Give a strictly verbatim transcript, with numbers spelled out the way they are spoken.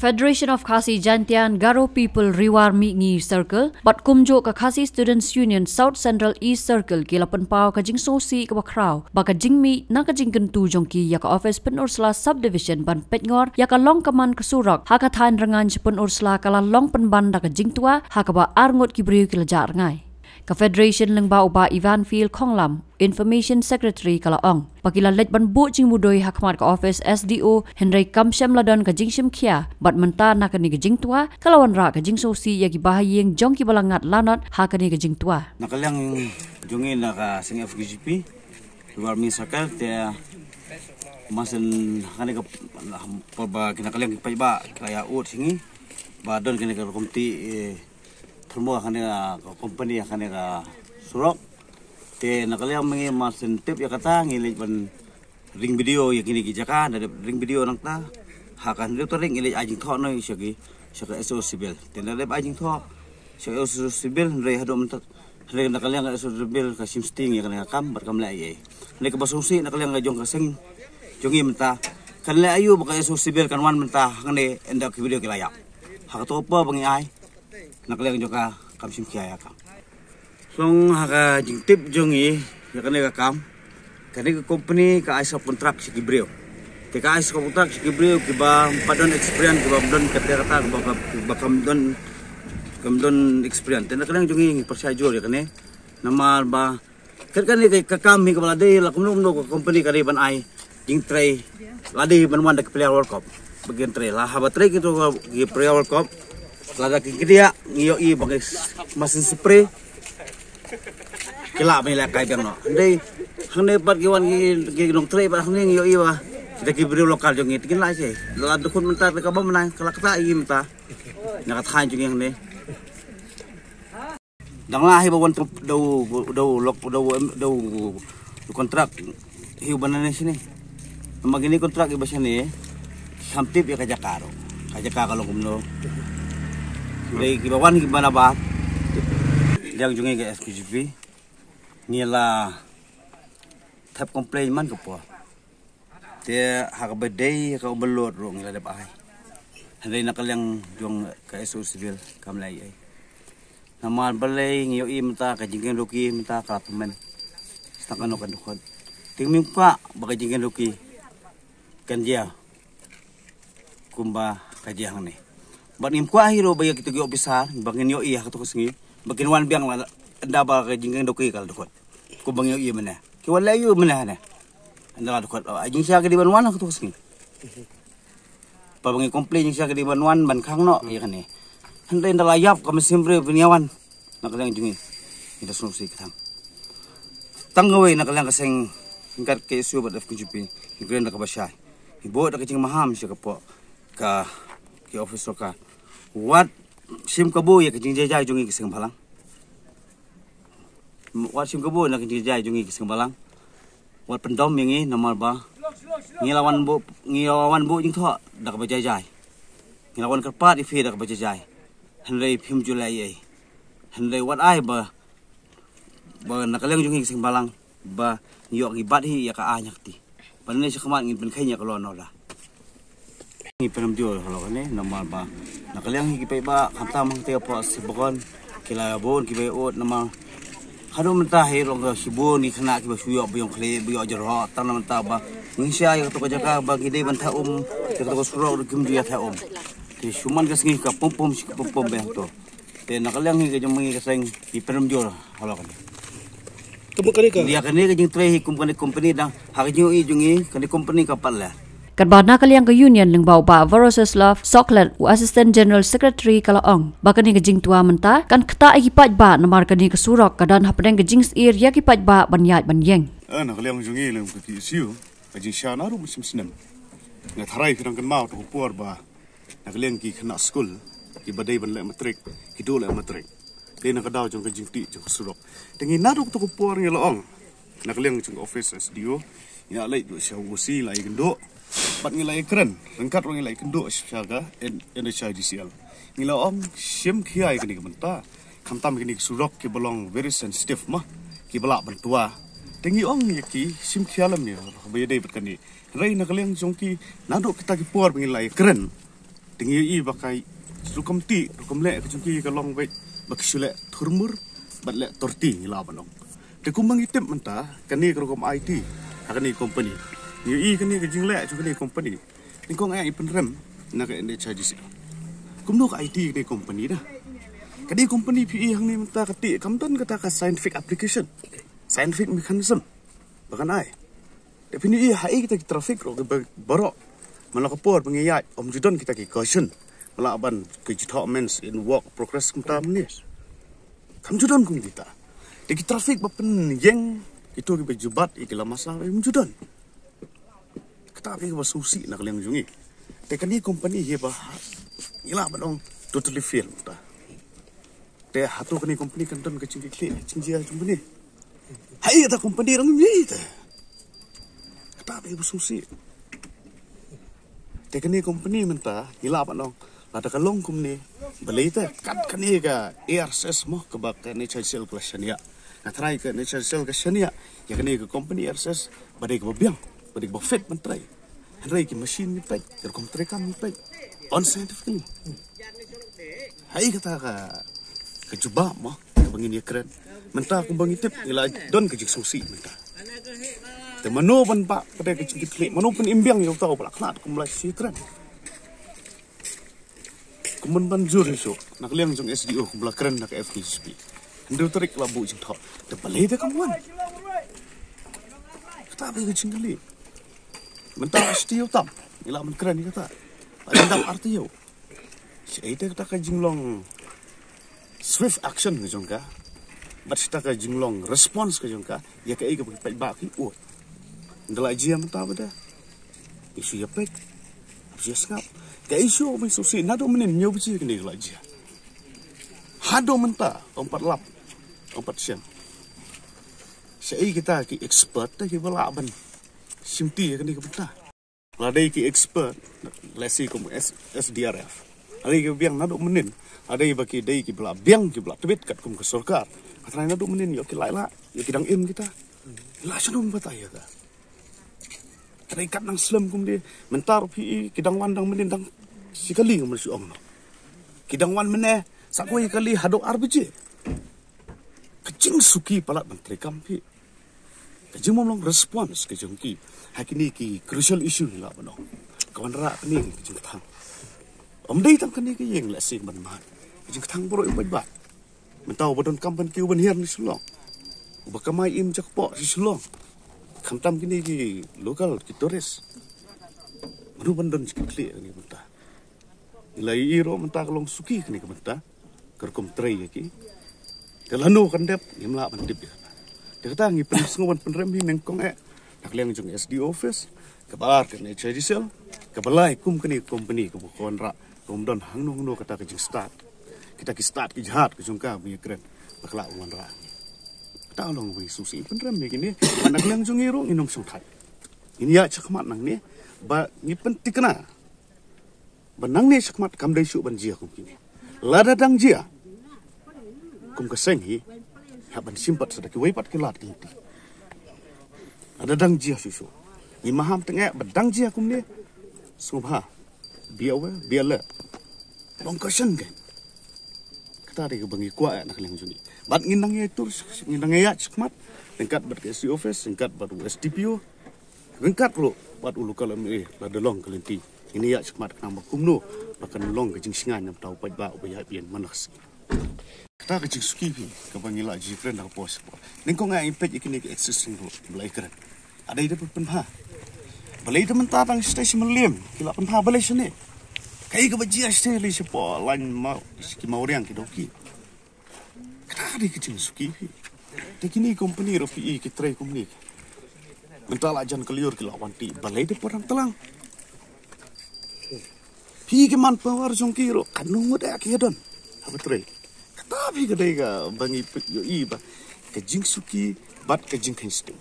Federation of Khasi Jaintia and Garo People Riwar Mihngi Circle bad kumjuh ka Khasi Students Union South Central East Circle ki la pynpaw ka jingsngewsih kaba khraw ba ka jingmih na ka jingkyntu jong ki ïa ka office Pynursla Subdivision ban peit ngor ïa ka long ka man ka surok ha ka thaiñ Rngaiñ sha Pynursla ka la long pynban da ka jingtwa ha kaba arngut ki briew ki la jah rngai. Ka Federation lyngba u Bah Ivanfield Khonglam, Information Secretary ka la ong ba ki la leit ban buh jingmudui ha khmat ka office S D O hynrei kam shym la don ka jingshim khia bad mynta na kane ka jingtwa ka la wanrah ka jingsngewsih ïa ki bahaïing jong ki ba la ngat lanot ha kane ka jingtwa. Na ka liang jong ngi na ka seng F K J P, Riwar Mihngi Circle, te masen kane ka, ba kine na ka liang ki paidbah ki la ïa ud sha ngi ba don kane ka rukom ti, eh, thermo kane ka company kane ka surok. Te na ka liang mynta masen tip ïa kata ngi leit ban ring video ïa kine ki jaka, da dep ring video nangta ha ka hynriew tarik ngi leit ai jingthoh noh sha ki, sha ka S O Civil. Te da dep ai jingthoh sha ka S O Civil hynrei haduh mynta hynrei na ka liang ka S O Civil ka shim sting ïa kane ka kam bad kam leh ei ei. Hynrei kaba sngewsih na ka liang ka jong ka seng jong ngi mynta, kan leh aïu ba ka S O Civil kan wan mynta hangne ynda ki video ki la ïap. Ha kato ka por ba ngi ai na ka liang jong ka kam shim khia ïa ka. Song ha ka jingtip jong ngi ïa kane ka kam, kane ka company ka ai sub contract sha ki briew. Te ka ai sub contract sha ki briew kiba ym pat don experience, kiba ym don kata kata, kiba, kiba kam don, kam don experience. Te na ka liang jong ngi ngi pyrshah jur ïa kane. Namar ba kat kane ka, ka kam hi kaba la dei la kumno kumno ka company ka dei ban ai jingtrei, la dei ban wan da ki player World Cup. Ba kin trei la haba trei kito ki player World Cup, lada ki kdiah ngi ïohi ba ngi masen spray ki lah ban ïalehkai biang noh. Hynrei hangne pat ki wan ki, ki nongtrei pat hangne ngi ïohi ba da ki briew local jong ngi te kin lah shisha. La dkhot mynta te kaba mynta ka la kata ïa ngi mynta na ka thaiñ jong ngi hangne. Dang lah hi ba wan tu dau, dau lok, dau, dau, dau kontrak hi u ban ne shane. Namar kine kontrak hi ba shane, sam tip ïa ka jaka ruh. Ka jaka ka long kumno. Dei kiba wan kiba na ba liang jong ngi ka F K J P, ngi la thep complain man ka por. Te ha kaba dei ka overload ruh ngi la dep ai. Hynrei na ka liang jong ka S O Civil kam leh ei ei. Namar balei ngi ïohi mynta ka jingkieng doki mynta ka la pynmen. Sdang kano kan dkhot. Te ngim kwah ba ka jingkieng doki kan jia kumba ka jia hangne. Bad ngim kwah hi ruh ba ïa kito ki officer ba ngin ïohi ha kato ka sngi ba kin wan biang la ynda ba ka jingkieng doki ka la dkhot. Kumba ngi ïohi mynne. Ki wan leh aïu mynne hangne. Ynda la dkhot. Ai jingshisha ki dei ban wan ha kato ka sngi. Ba ba ngi complain jingshisha ki dei ban wan ban khang noh ïa kane. Hynrei ynda la ïap ka mynsiem briew ban ïa wan. Na ka liang jong ngi ngi da sngewsih kthang. Tang kawei na ka liang ka seng ryngkat ka S O Civil bad F K J P ngi kren da kaba shai. Ngi buh da ka jingmaham sha ka pok ka ki office sorkar. Wat shim kabu ïa ka jingjai jai jong ngi ka seng bhalang. Wat shim kabu na ka jingjai jong ngi ka seng bhalang. Wat pyndom ïa ngi namar ba ngi la wan buh, ngi la wan buh jingthoh da kaba jai jai. Ngi la wan kyrpad ïa phi da kaba jai jai. Hynrei phim ju leh ei ei. Hynrei wat ai ba, ba na ka liang jong ngi ka seng bhalang ba ngi ïoh ngi bat hi ïa ka aiñ ha kti. Ban ne shakhmat ngin pynkheiñ ïa ka law and order. Ngi pynrem jur halor kane namar ba na ka liang hi ki paidbah khamtam hangtei hapoh Sibakon ki la bun kiba ïa ud namar haduh mynta hi ruh ka shibun ki khynnah kiba shu ïoh ba ïong khlieh ba ïoh jyrhoh tang na mynta ba ngi sha ïa kato ka jaka ba ngi dei ban theh um ïa kato ka surok ruh kim ju ïa theh um. Te shu man ka sngi ka pum pum shi ka pum pum ba hangto. Te na ka liang hi ka jong ngi ka seng ngi pynrem jur halor kane. Ka mut kane ka. Ïa kane ka jingtrei hi kum kane company dang ha ka jingïohi jong ngi kane company ka pat leh. Katba na ka liang ka union lyngba u Bah Veroslav Soklet u Assistant General Secretary ka la ong ba kane ka jingtwa mynta kan ktah ïa ki paidbah namar kane ka surok ka don hapdeng ka jingsyier ïa ki paidbah ban ïaid ban ïeng. Eh, na ka liang jong ngi lem ka K S U ka jingshisha na ruh mynshem snem. Nga tharai phi dang kynmaw to ka por ba na ka liang ki khynnah skul kiba dei ban leh matrik ki duh leh matrik. Dei na ka daw jong ka jingtih jong ka surok. Te ngi naduh kato ka por ngi la ong na ka liang jong ka office S D O ngi la leit sha O C la ïakynduh bad ngi la ïakren ryngkat ruh ngi la ïakynduh sha ka N H I D C L. Ngi la ong shim khia ïa kane ka bynta khamtam kine ki surok kiba long very sensitive ma kiba lah ban twa. Te ngi ong ïa ki shim khia lem ïa ba ïadei bad kane. Hynrei na ka liang jong ki naduh kita ki por ba ngi la ïakren Te ngi ïohi ba ka rukom tih, rukom leh ka jong ki ka long beit ba ki shu leh thurmur bad leh torti, ngi lah ban ong. Te kumba ngi tip mynta kane ka rukom I T ha kane ka company, ngi ïohi kane ka jingleh jong kane ka company. Nyngkong eh i pynrem na ka N H I D C. Kumno ka I T kane ka company da? Kane ka company phi ïohi hangne mynta ka tih kam don kata ka scientific application, scientific mechanism ba kan ai. Te phin ïohi ha i kita ki traffic ruh kiba baroh, man la ka por ba ngi ïaid, ym ju don kita ki caution, man la ban ki jithoh mens in work progress kumta mynne. Kam ju don kum kita. Te ki traffic ba pynïeng, kito kiba ju bat ïa ki lama sah, ym ju don. Kata phi kaba sngewsih na ka liang jong ngi. Te kane ka company hi ba ngi lah ban ong totally fail ta. Te hato kane ka company kan don ka jingkitkhlieh, jingjia jong kane? Ha i kata ka company rang ngi te. Kata phi kaba sngewsih. Te kane ka company mynta ngi lah ban ong, lada ka long kumne, balei te kat kane ka A R S S mo kaba ka N H I D C L ka la shaniah. Nga tharai ka N H I D C L ka shaniah ïa kane ka company A R S S ba dei kaba biang, ba dei kaba fit ban trei. Hynrei ki machine ngi peit, ki rukom treikam ngi peit, unscientifically. Ha i kata ka, ka jubab mo kaba ngin ïakren. Mynta kumba ngi tip ngi la don ka jingsngewsih mynta. Te mano ban bah pat ka jingkitkhlieh, mano pynimbiang ïa uta uba la khlad kumba la shu ïakren. Kumban ban jur ïa shuh na ka liang jong S D O kumba la kren na ka F K G P. Hynriew tarik la buh jingthoh. Te balei te kam wan? Kata ba ka jingkylli. Mynta la shi taïew tam ngi la ban kren ïa kata. La dang dap ar taïew. Shaei te kata ka jinglong swift action ka jong ka, bad kata ka jinglong response ka jong ka ïa kaei kaba ki paidbah ki ud. Ynda la jia mynta ba da, ki shu ïa peit, ki shu ïa sngap. Ka issue ba sngewsih, naduh mynnin hynñiew baje kane ka la jia, haduh mynta ym pat lap, ym pat shem. Shaei kita ki expert te kiba lah ban shimti ïa kane ka bynta? La dei ki expert, lehse kum S-, S D R F. La dei ki biang naduh mynnin. La dei ba ki dei kiba la biang, kiba la tbit katkum ka sorkar. Ka trai naduh mynnin ïoh ki la ïaleh, ïoh ki dang im kita. La shano ban batai ïa ka? Ka dei kat nang slem kumne. Mynta ruh phi i ki dang wan dang mynnin dang shi kali, nga mut shu ong noh. Ki dang wan mynne sa kawei kali haduh ar baje. Ka jingsuki palat ban treikam phi. Ka jingbym long response ka jong ki ha kine ki crucial issue, ngi lah ban ong. Ka wanrah kane ka jingkthang. Ym dei tang kane ka ïing, lehse ban mad, ka jingkthang baroh ïa u paidbah. Mynta uba donkam ban kiew ban hiar na Shillong, uba kamai im jakpoh sha Shillong, khamtam kine ki local, ki tourist, mano ban don jingkitkhlieh kane mynta? Ngi la ïohi ruh mynta ka long suki kane ka bynta, ka rukom trei ïa ki. Te lano kan dep ngim lah ban tip ïa kata. Te kata ngi pynsngew ban pynrem hi nyngkong eh na ka liang jong S D O office, kaba ar ka N H I D C L, kaba lai kum kane ka company kaba ka wanrah, kaba ym don hangno hangno kata ka jingstad. Kita ki stad ki jhad ka jong ka ba ïakren ba ka lah ban wanrah. Kata long ba ngi sngewsih, pynrem ïa kine. Bad na ka liang jong ngi ruh ngin ym shongthait. Ngin ïaid shakhmat nangne ba ngi pynthikna ba nangne shakhmat kam dei shuh ban jia kum kine. Lada dang jia kum ka seng hi, hap ban shim pat sa da kiwei pat ki lad ki lynti. Lada dang jia shuh shuh, ngi maham teng eh ba dang jia kumne, sngewbha, be aware, be alert. Long ka seng ke. Kata dei kaba ngi kwah eh na ka liang jong ngi. Bad ngin nang ïatur, ngin nang ïaid shakhmat ryngkat bad ka S D O office, ryngkat bad u S D P O, ryngkat ruh bad u local M L A, lada long ka lynti. Ngin ïaid shakhmat khnang ba kumno ba kan long ka jingshngaiñ na bynta u paidbah uba ïaid ïeng man la ka sngi. Kata ka jingsuki phi kaba ngi la ju kren da ka por sha ka por. Nyngkong eh ngi peit ïa kine ki existing ruh ba la ïakren. Adei da pynbha. Balei da mynta tang shatei sha Mylliem ki la pynbha, balei shane? Kaei kaba jia shatei lei shapoh lain ma ki Mawriang, ki Dawki? Kata dei ka jingsuki phi. Te kine ki company ruh phi i ki trei kumne. Mynta la jan kylliur ki la wan tih, balei da pyrshang tlang? Phi ki manpower jong ki ruh katno ngut eh ki ïa don haba trei? Kata phi ka dei kaba ngi peit ïohi ba ka jingsuki bad ka jingkheiñ sting.